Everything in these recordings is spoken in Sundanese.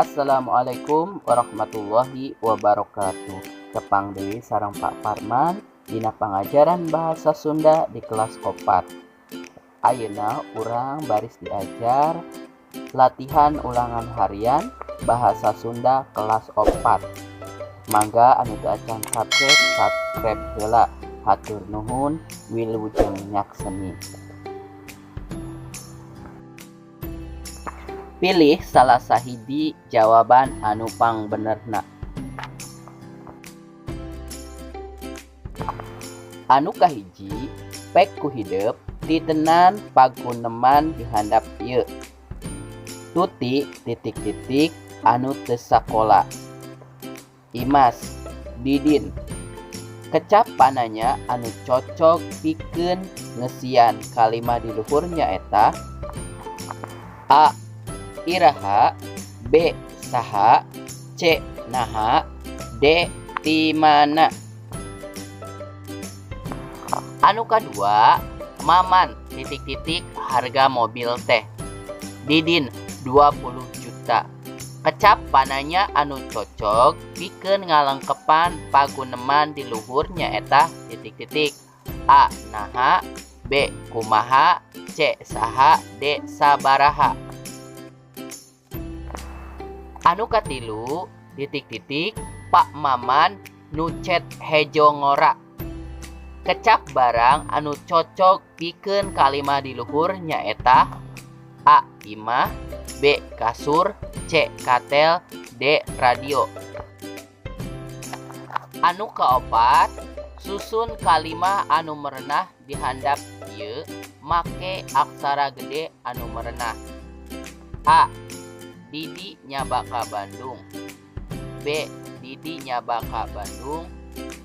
Assalamualaikum warahmatullahi wabarakatuh. Tepang deui sareng Pak Parman dina pangajaran bahasa Sunda di kelas 4. Ayeuna urang baris diajar latihan ulangan harian bahasa Sunda kelas 4. Mangga anu teu acan subscribe, subscribe heula. Hatur nuhun, wilujeng nyakseni. Pilih salah sahiji jawaban anu pangbenerna. Anu kahiji, pek ku hidep titenan paguneman di handap ieu. Tuti titik-titik anu teu sakola. Imas, Didin. Kecap pananya anu cocok pikeun ngesian kalimah di luhur nyaeta A. Iraha, B. Saha, C. Naha, D. Timana. Anu kadua, Maman titik-titik harga mobil teh. Didin 20 juta. Kecap pananya anu cocok pikeun ngalengkepan paguneman di luhur nyaeta titik-titik. A. Naha, B. Kumaha, C. Saha, D. Sabaraha. Anu katilu titik-titik Pak Maman nu cet hejo ngora. Kecap barang anu cocok pikeun kalimah di luhur nyaeta A. Imah, B. Kasur, C. Katel, D. Radio. Anu kaopat, susun kalimah anu merenah di handap ieu make aksara gede anu merenah. A. Didi nyaba ka Bandung. B. Didi nyaba ka Bandung.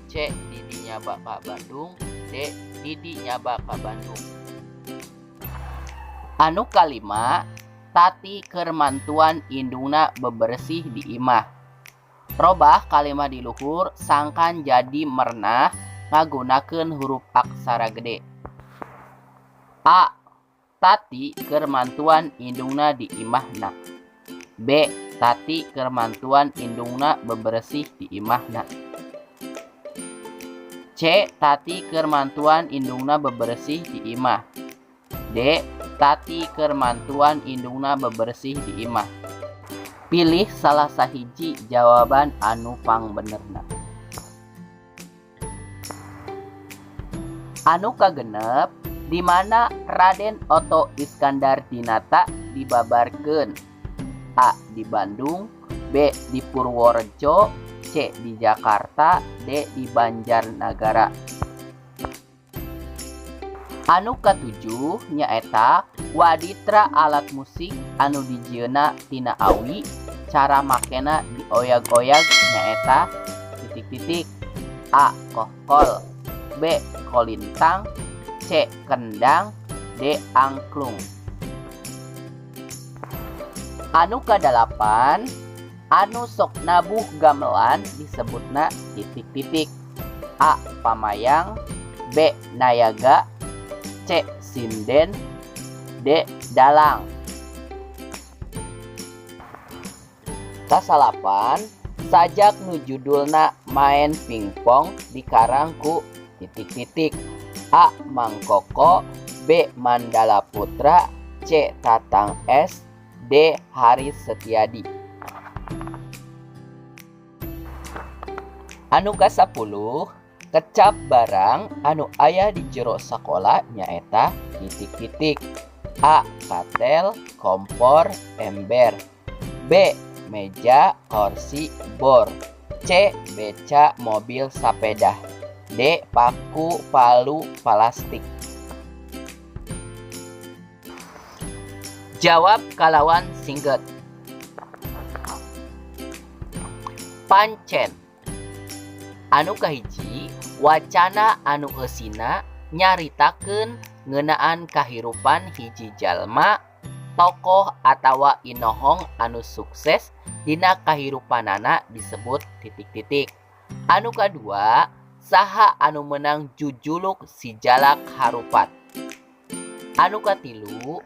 C. Didi nyaba ka Bandung. D. Didi nyaba ka Bandung. Anu kalima, Tati keur mantuan indungna bebersih di imah. Robah kalimah di luhur sangkan jadi merenah ngagunakeun huruf aksara gede. A. Tati keur mantuan indungna di imahna. B. Tati keur mantuan indungna bebersih di imahna. C. Tati keur mantuan indungna bebersih di imah. D. Tati keur mantuan indungna bebersih di imah. Pilih salah sahiji jawaban anu pangbenerna. Anu kagenep, di mana Raden Otto Iskandar Dinata dibabarkeun? A. Di Bandung, B. Di Purworejo, C. Di Jakarta, D. Di Banjarnagara. Anu katujuh nyaeta waditra alat musik anu dijieunna tina awi, cara makena dioyag-oyag nyaeta titik-titik. A. Kohkol, B. Kolintang, C. Kendang, D. Angklung. Anu kadalapan, anu sok nabuh gamelan disebutna titik-titik. A. Pamayang, B. Nayaga, C. Sinden, D. Dalang. Kasalapan, sajak nu judulna Maen Pingpong dikarang ku titik-titik. A. Mangkoko, B. Mandala Putra, C. Tatang S, D. Haris Setiadi. Anu ka-10, kecap barang anu aya di jero sakola nyaeta titik-titik. A. Katel, kompor, ember. B. Meja, kursi, bor. C. Beca, mobil, sapeda. D. Paku, palu, plastik. Jawab kalawan singget. Pancen. Anu kahiji, wacana anu eusina nyaritakeun ngeunaan kahirupan hiji jalma, tokoh atawa inohong anu sukses dina kahirupanana disebut titik-titik. Anu kadua, saha anu meunang jujuluk Si Jalak Harupat. Anu katilu,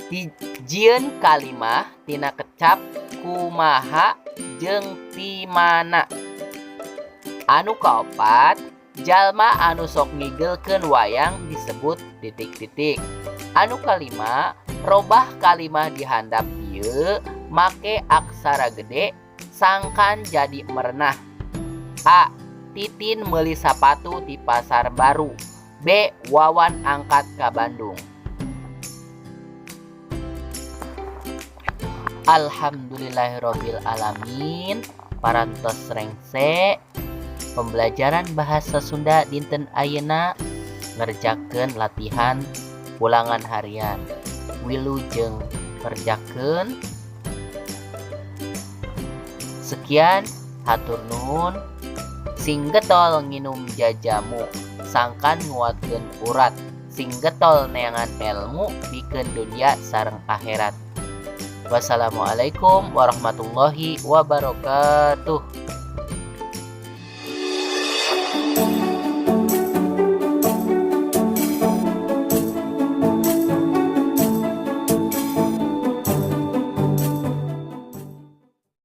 dijieun kalimah tina kecap kumaha jeung timana. Anu kaopat, jalma anu sok ngigelkeun wayang disebut titik-titik. Anu kalima, robah kalimah di handap ieu make aksara gede sangkan jadi merenah. A. Titin meuli sapatu di Pasar Baru. B. Wawan angkat ka Bandung. Alhamdulillahirabbil alamin. Parantos rengse pembelajaran bahasa Sunda dinten ayeuna ngerjakeun latihan ulangan harian. Wilujeng ngerjakeun. Sekian, hatur nuhun. Sing getol nginum jajamu, sangkan nguatkeun urat. Sing getol neangan elmu, pikeun dunia sareng akhirat. Wassalamualaikum warahmatullahi wabarakatuh.